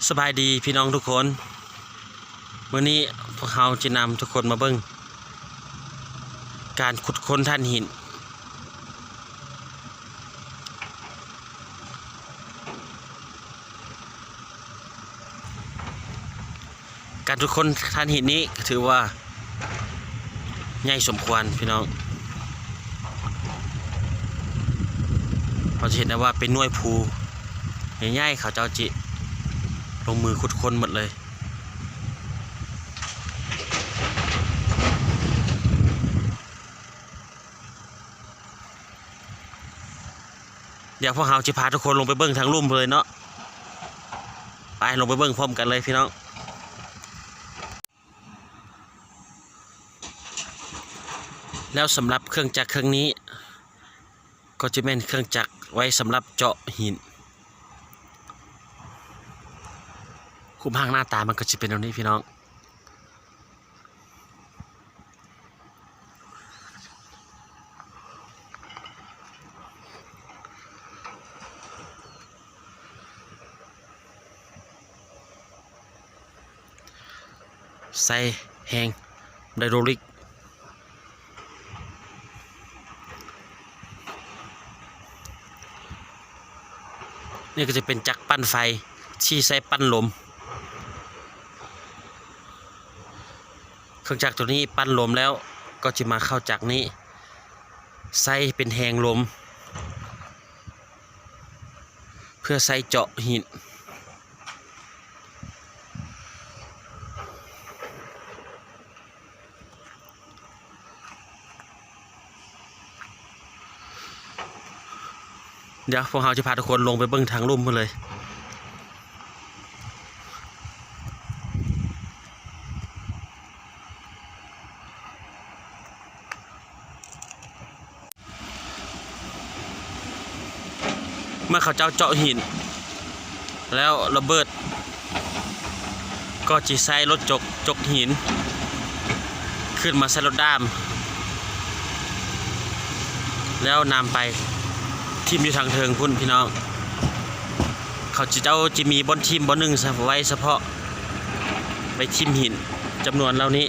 ສະບາຍດີພີ່ນ້ອງທຸກຄົນ, ມື້ນີ້ພວກເຮົາຈະນຳທຸກຄົນມາເບິ່ງການຂຸດຄົ້ນຖ່ານຫີນ. ການຂຸດຄົ້ນຖ່ານຫີນນີ້ກໍຖືວ່າໃຫຍ່ສົມຄວນພີ່ນ້ອງ. ເຮົາຈະເຫັນໄດ້ວ່າເປັນໜ່ວຍພູໃຫຍ່ໆ ເຂົາເຈົ້າຈະລົງມືຂຸດຄົ້ນໝົດເລີຍ. ດຽວພວກເຮົາຈະພາທຸກຄົນລົງໄປເບິ່ງທາງລຸ່ມເລີຍເນາະ. ໄປ ລົງໄປເບິ່ງພ້ອມກັນເລີຍພີ່ນ້ອງ. ແລ້ວສຳລັບເຄື່ອງຈັກເຄື່ອງນີ້ ກໍຈະແມ່ນເຄື່ອງຈັກໄວ້ສຳລັບເຈາະຫີນ. ຮູບຮ່າງໜ້າຕາມັນກໍຈະເປັນແນວນີ້ພີ່ນ້ອງ. ໃຊ້ແຮງໄດໂດລິກ. ນີ້ກໍຈະເປັນຈັກປັ່ນໄຟທີ່ໃຊ້ປັ່ນລົມ. ເຄື່ອງຈັກໂຕນີ້ປັ່ນລົມແລ້ວ ກໍຈະມາເຂົ້າຈັກນີ້ ໃຊ້ເປັນແຮງລົມ ເພື່ອໃຊ້ເຈາະຫີນ. ດຽວພວກເຮົາຈະພາທຸກຄົນລົງໄປເບິ່ງທາງລຸ່ມພຸ້ນເລີຍ. ເມື່ອເຂົາເຈົ້າເຈາະຫີນແລ້ວລະເບີດ ກໍຈະໃຊ້ລົດຈົກ ຈົກຫີນຂຶ້ນມາໃສ່ລົດດ້າມ ແລ້ວນຳໄປຖິ້ມຢູ່ທາງເທິງພຸ້ນພີ່ນ້ອງ. ເຂົາເຈົ້າຈະມີບ່ອນຖິ້ມບ່ອນໜຶ່ງ ໄວ້ສະເພາະໄວ້ຖິ້ມຫີນຈຳນວນເຫຼົ່ານີ້.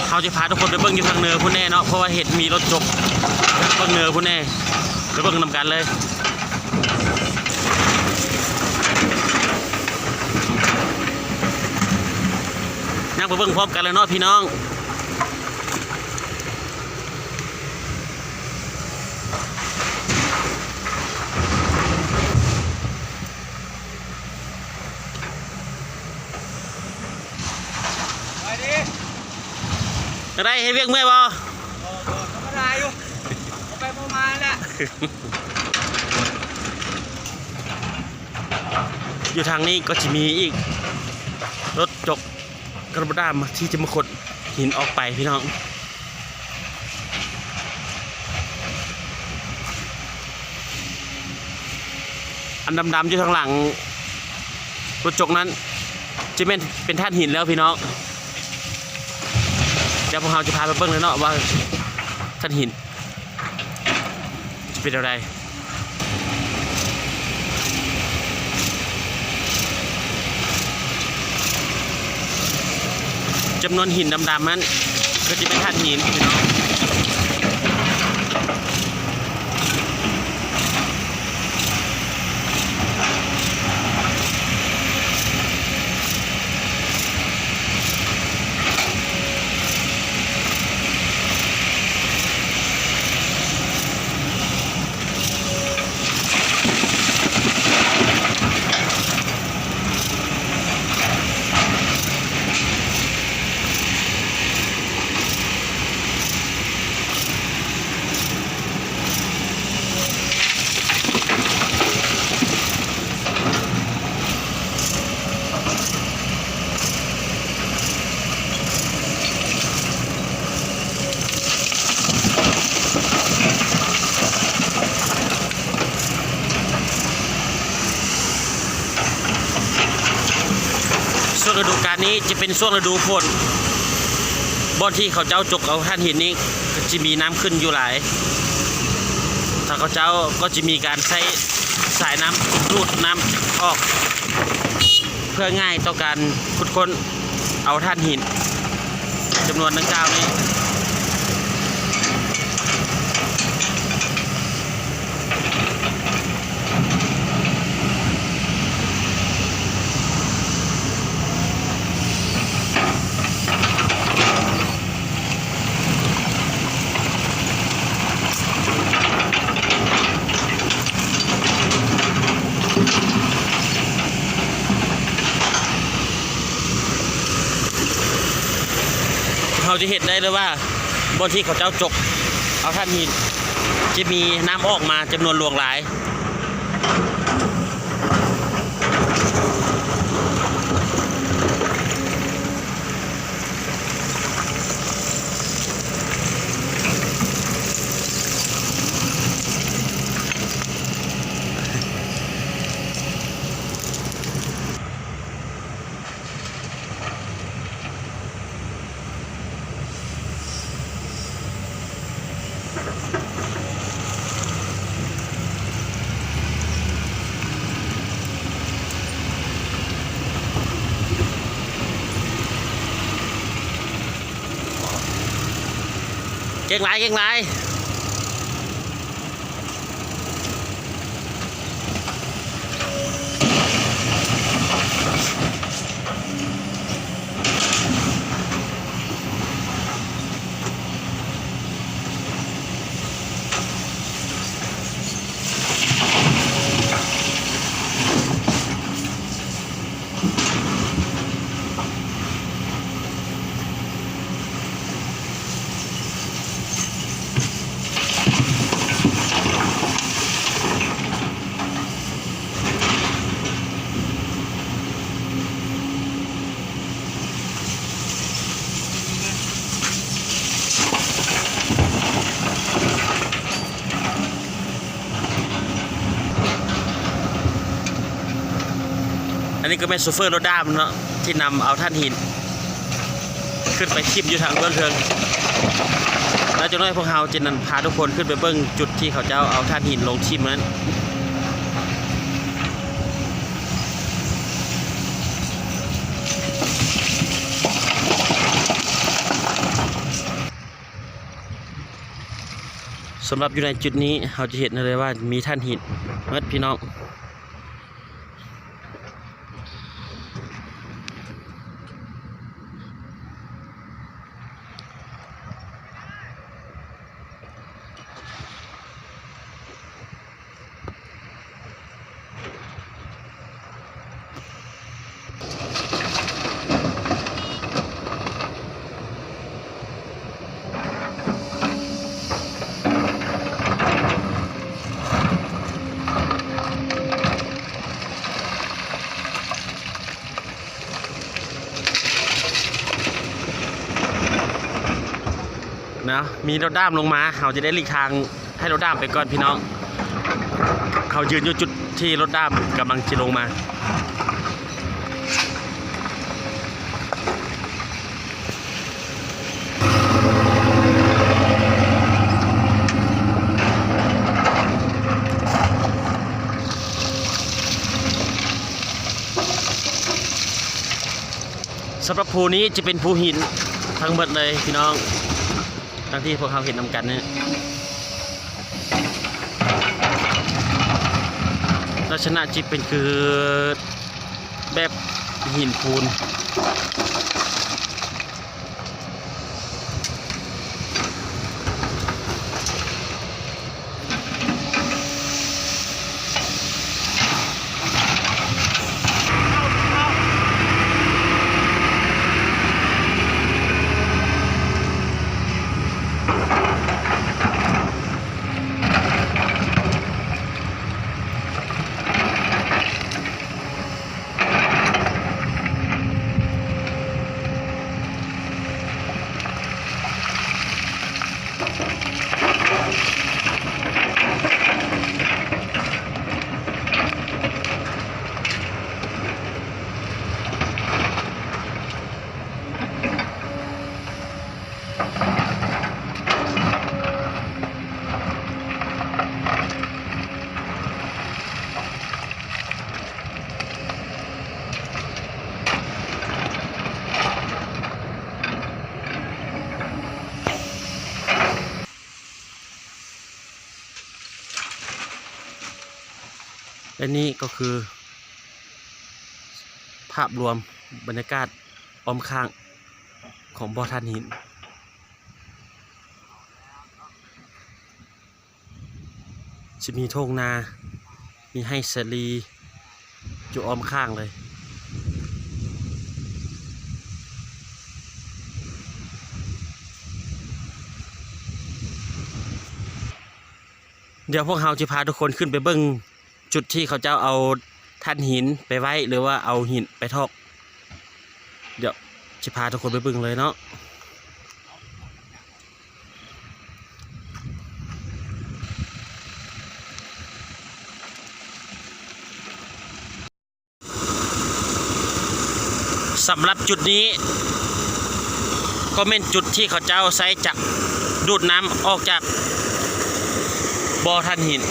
ເຮົາຈະພາທຸກຄົນໄປເບິ່ງຢູ່ທາງເໜືອພຸ້ນແດ່ເນາະ ເພາະວ່າເຫັນມີລົດຈົກເບິ່ງເໜືອພຸ້ນແດ່ ໄປເບິ່ງນຳກັນເລີຍ. ຍ່າງໄປເບິ່ງພ້ອມກັນເລີຍເນາະພີ່ນ້ອງ. ສະບາຍດີ ຈັ່ງໃດ ເຮັດວຽກເມື່ອຍບໍ່? ບໍ່ ບໍ່ ທຳມະດາຢູ່ ບໍ່ໄປບໍ່ມາແຫຼະ. ຢູ່ທາງນີ້ກໍຈະມີອີກ ລົດຈົກ ກະລະບະດາມທີ່ຈະມາຂົນຫີນອອກໄປພີ່ນ້ອງ. ອັນດຳໆຢູ່ທາງຫຼັງລົດຈົກນັ້ນ ຈະແມ່ນເປັນຖ່ານຫີນແລ້ວພີ່ນ້ອງ. ດຽວພວກເຮົາຈະພາໄປເບິ່ງເລີຍເນາະວ່າຖ່ານຫີນ ຈະເປັນແນວໃດ. ຈຳນວນຫີນດຳໆນັ້ນ ຄືຈະເປັນຖ່ານຫີນພີ່ນ້ອງ. ການນີ້ຈະເປັນຊ່ວງລະດູຝົນ, ບ່ອນທີ່ເຂົາເຈົ້າຈົກເອົາຖ່ານຫີນນີ້ຈະມີນ້ຳຂຶ້ນຢູ່ຫຼາຍ. ທາງເຂົາເຈົ້າກໍຈະມີການໃຊ້ສາຍນ້ຳດູດນ້ຳອອກ ເພື່ອງ່າຍຕໍ່ການຂຸດຄົ້ນເອົາຖ່ານຫີນຈຳນວນດັ່ງກ່າວນີ້. ເຮົາຈະເຫັນໄດ້ເລີຍວ່າ ບ່ອນທີ່ເຂົາເຈົ້າຈົກເອົາຖ່ານຫີນ ຈະມີນ້ຳອອກມາຈຳນວນຫຼວງຫຼາຍ. ເກັ່ງຫຼາຍ ເກັ່ງຫຼາຍ. ອັນນີ້ກໍແມ່ນໂຊເຟີລົດດ້າມເນາະ ທີ່ນຳເອົາຖ່ານຫີນຂຶ້ນໄປຖິ້ມຢູ່ທາງເບື້ອງເທິງ. ແລ້ວຈັກໜ້ອຍພວກເຮົາຈະນຳພາທຸກຄົນຂຶ້ນໄປເບິ່ງຈຸດທີ່ເຂົາເຈົ້າເອົາຖ່ານຫີນລົງຖິ້ມນັ້ນ. ສຳລັບຢູ່ໃນຈຸດນີ້ ເຮົາຈະເຫັນໄດ້ເລີຍວ່າມີຖ່ານຫີນໝົດພີ່ນ້ອງ. ເນາະ ມີລົດດ້າມລົງມາ ເຮົາຈະໄດ້ຫຼີກທາງໃຫ້ລົດດ້າມໄປກ່ອນພີ່ນ້ອງ. ເຮົາຢືນຢູ່ຈຸດທີ່ລົດດ້າມກຳລັງຈະລົງມາ. ສຳລັບພູນີ້ຈະເປັນພູຫີນທັງໝົດເລີຍພີ່ນ້ອງ, ດັ່ງທີ່ພວກເຮົາເຫັນນຳກັນນີ້ ລັກສະນະຈະເປັນຄືແບບຫີນປູນ. ເ ແລະນີ້ກໍຄືພາບລວມບັນຍາກາດອ້ອມຂ້າງຂອງບໍ່ຖ່ານຫີນ. ຊິມີທົ່ງນາ ມີໄຮ່ສາລີຢູ່ອ້ອມຂ້າງເລີຍ. ດຽວພວກເຮົາຈະພາທຸກຄົນຂຶ້ນໄປເບິ່ງຈຸດທີ່ເຂົາເຈົ້າເອົາຖ່ານຫີນໄປໄວ້ ຫຼືວ່າເອົາຫີນໄປຖອກ. ດຽວຈະພາທຸກຄົນໄປເບິ່ງເລີຍເນາະ. ສຳລັບຈຸດນີ້ ກໍແມ່ນຈຸດທີ່ເຂົາເຈົ້າໃຊ້ຈັກດູດນ້ຳອອກຈາກບໍ່ຖ່ານຫີນ.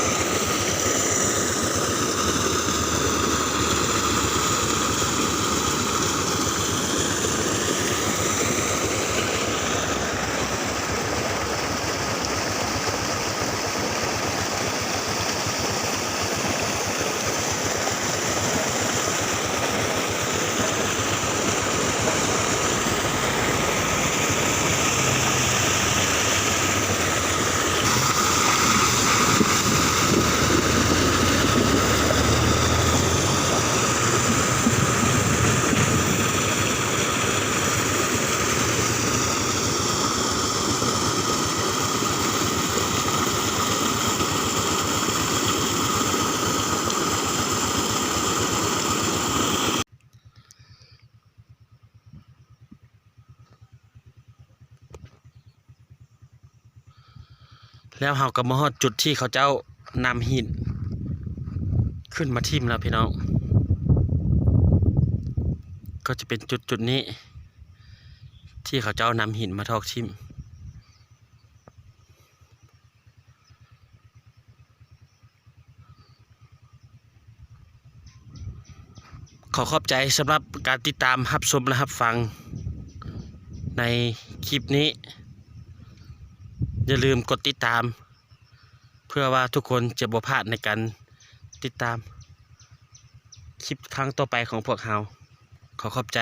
ແລ້ວເຮົາກໍມາຮອດຈຸດທີ່ເຂົາເຈົ້ານຳຫີນຂຶ້ນມາຖິ້ມແລ້ວພີ່ນ້ອງ, ກໍຈະເປັນຈຸດຈຸດນີ້ ທີ່ເຂົາເຈົ້ານຳຫີນມາຖອກຖິ້ມ. ຂໍຂອບໃຈສຳລັບການຕິດຕາມຮັບຊົມ ແລະ ຮັບຟັງໃນຄລິບນີ້. ຢ່າລືມກົດຕິດຕາມ ເພື່ອວ່າທຸກຄົນຈະບໍ່ພາດໃນການຕິດຕາມຄລິບຄັ້ງຕໍ່ໄປຂອງພວກເຮົາ. ຂໍຂອບໃຈ.